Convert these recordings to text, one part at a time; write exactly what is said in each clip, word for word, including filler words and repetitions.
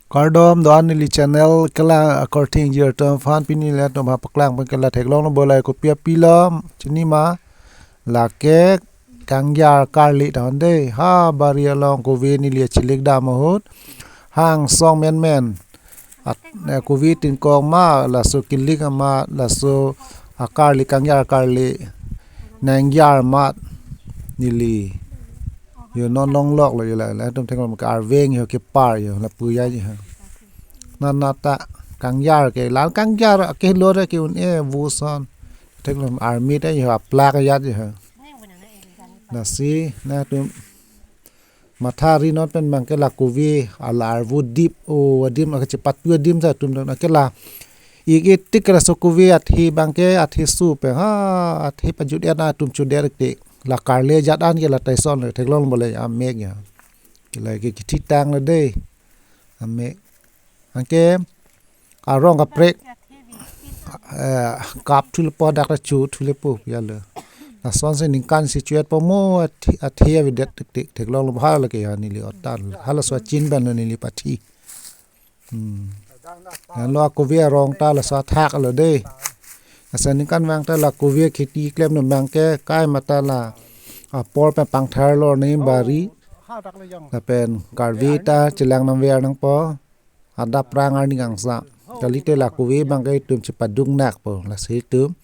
Kardom do-an neli channel kelang akorte ingjir atum aphan. Pini latum ha paklang pen ke la theklonglo bo, la kopi apilo chini ma, lake kangjar karli tahon dei. Ha bari along kove neli achilik dam ahut, ha angsong menmen. At, eh, kove tingkong ma, laso kilik amat, laso akarli, kangjar karli nangjar amat neli yo non longloklo yo, la latum theklong ke arveng yo, kepar yo, lapu ya yo. Nana ta kangjar ke, la kangjar ke lo re ke un-e vo ason. Theklong army ta yo aplak ajat yo. Lasi latum matha ri non pen abang ke la kove ala arvo dip, o adim, akachepatu adim ta atum ta ke la ik itik ke laso kove athe abang ke, athe su pen ha, athe pajut-et na atum chut-et tik. La karli ajat an ke la ta ison le, theklong bo le amek ya. Ke la ke kithitanglo dei. Amek. Anke arong kaprek, eh, kap thulepo, dak ta chu thulepo ya le. Lasonsi ningkan isi chu-etpo mo, athe, athe avedet tik tik, theklonglo bo, ha lake ya neli otan. Halaso achin pen lo neli pathi. Hmm. Anlo akove arong ta laso athak lo dei. Asa ningkan vang ta la kove kheti klemdun abang ke kai mata la apor pen pangthar lo ne bari. Lapen karve ta chelang nangver nangpo. Adap rang arni kangsam. Kalite la kove abang ke itum chepaduk nakpo. Lasi itum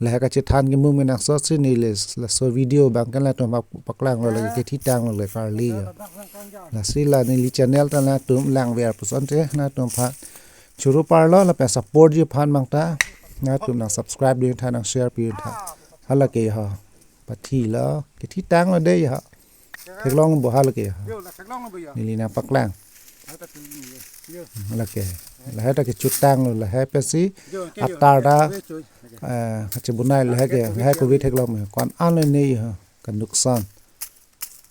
lahai kachethan kemum kenangsot si neli laso video abang ke latum paklang lo, lake kithitanglo le karli ya. Lasi la neli channel ta latum langver puson te latum aphan choro parlo, lapen support ji aphan abang ta latum nang subscribe dun tha, nang share pi tha. Hala ke ha. Pathi lo, kithitanglo dei ha. Theklong bo, hala ke ha. Yo, la theklonglo bo ya. Neli nangpaklang. Hai ta tu ni ye. Yo. Lake. Lahai ta kechutanglo, lahai pensi yo, ke yo, atar ke ta, yo, chu. Eh, kachebunai lahai ke, lahai kove theklong me. Ko-an an ne ha, kanuksan.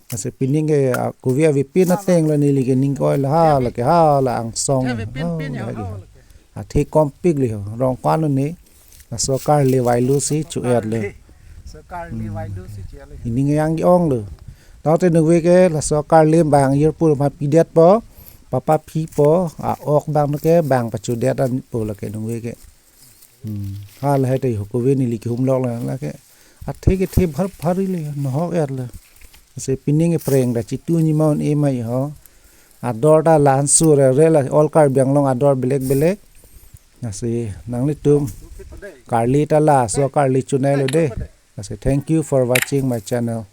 Ase pining ke, ah, kove avepin ateng lo neli ke ning koi la ha, lake ha, la angsong. Ave pin, ha, pin ya, lake ha, ha. Lake. Athe kompik le ho, rong ko-an ne, laso karli vailu si chu-et le. Laso karli vailu si chu-et le. Ining yang ong le. Tangte ningve ke, laso karli abang jirpo ma pidetpo, papa phipo, a-ok abang ke, abang pachudet anpo lake ningve ke. Hmm. Ha lahai ta ho kove neli kehumlok la, lake. Athe kethe bhar bhar le, nohok-et le. Ase pining ke preng ta chitu ni ma un-e ma ho. Ador ta la-an su re re la, all Karbi Anglong ador belek belek. Lasi nanglitum karli ta laso karli chunailo dei. Lasi thank you for watching my channel.